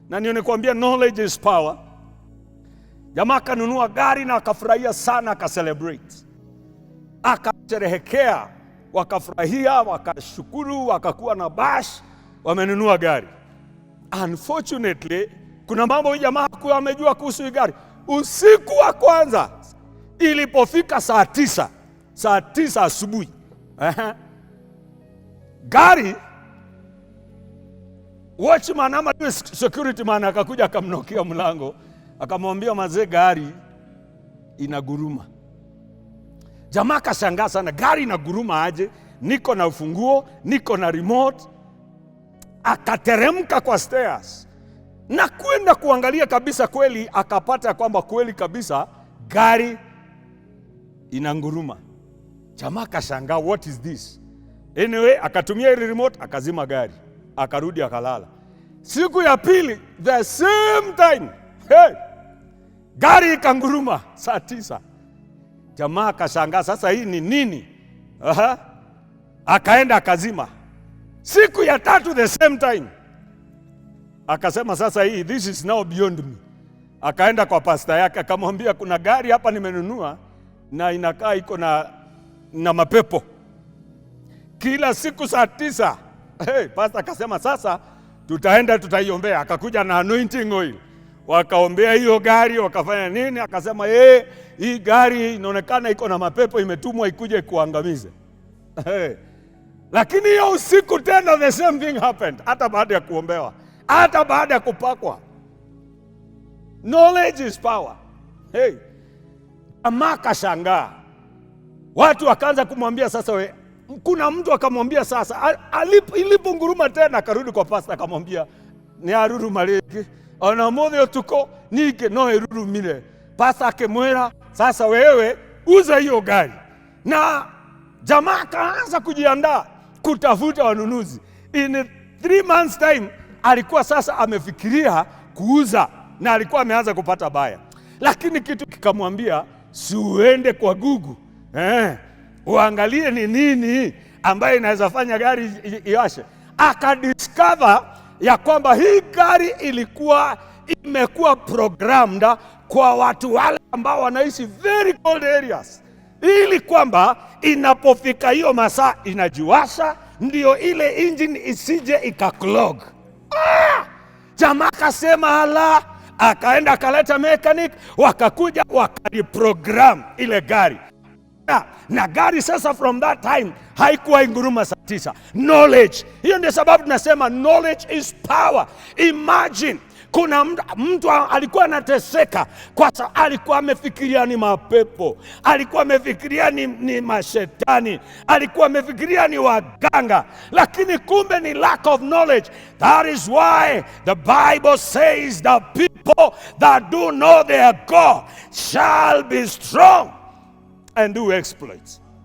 Na ndio nikwambia knowledge is power. Jamaa akanunua gari na akafurahia sana, akacelebrate, akasherehekea, wakafurahia, wakashukuru, wakakuwa na bash, wamenunua gari. Unfortunately, kuna mambo huyu jamaa hakuwa amejua kuhusu hii gari. Usiku wa kwanza ilipofika saa 9, saa 9 asubuhi, gari, watchman ama yule security man akakuja akamknockia mlango, akamwambia, "Mazee, gari inaguruma." Jamaa akashangaa sana, "Gari inaguruma aje? Niko na ufunguo, niko na remote." Akateremka kwa stairs na kwenda kuangalia kabisa, kweli akapata kwamba kweli kabisa gari inanguruma. Jamaa akashangaa, "What is this?" Anyway, akatumia ile remote akazima gari, akarudi akalala. Siku ya pili, the same time, hey, gari ikanguruma saa 9. Jamaa akashangaa, "Sasa hii ni nini?" Aha. Akaenda akazima. Siku ya tatu, the same time, akasema, "Sasa hii, this is now beyond me." Akaenda kwa pasta yake akamwambia, "Kuna gari hapa nimenunua na inakaa iko na mapepo kila siku saa 9." Hey, pasta akasema, "Sasa tutaenda tutaiombea." Akakuja na anointing oil, wakaombea hiyo gari, wakafanya nini? Akasema, "Hey, hii gari inaonekana iko na mapepo, imetumwa ikuje kuangamize." Hey. Lakini hiyo usiku tena the same thing happened, hata baada ya kuombewa, hata baada ya kupakwa. Knowledge is power. Hey. Jamaa akashangaa, watu wakaanza kumwambia sasa, we, kuna mtu akamwambia sasa, iliponguruma tena, akarudi kwa pastor akamwambia, "Nĩ aruruma rĩngĩ ona mũthĩ ũtukũ ningĩ no ĩrurumire." Pastor akimwĩra, "Sasa wewe uza hiyo gari." Na jamaa akaanza kujiandaa kutafuta wanunuzi. In 3 months time alikuwa sasa amefikiria kuuza na alikuwa ameanza kupata buyer, lakini kitu kikamwambia, "Si uende kwa Google, uangalie ni nini ambayo inaweza fanya gari iwashe." Akadiscover ya kwamba hii gari ilikuwa imekuwa programmed kwa watu wale ambao wanaishi very cold areas, ili kwamba inapofika hiyo masaa inajiwasha, ndio ile engine isije ikaclog. Jamaa akasema ala, akaenda akaleta mechanic, wakakuja wakaliprogram ile gari na gari sasa from that time haikuwa inguruma saa 9. Knowledge. Hiyo ndio sababu tunasema knowledge is power. Imagine kuna mtu alikuwa anateseka kwa sababu alikuwa amefikiria ni mapepo, alikuwa amefikiria ni mashetani, alikuwa amefikiria ni waganga, lakini kumbe ni lack of knowledge. That is why the Bible says the people that do know their God shall be strong and do exploits.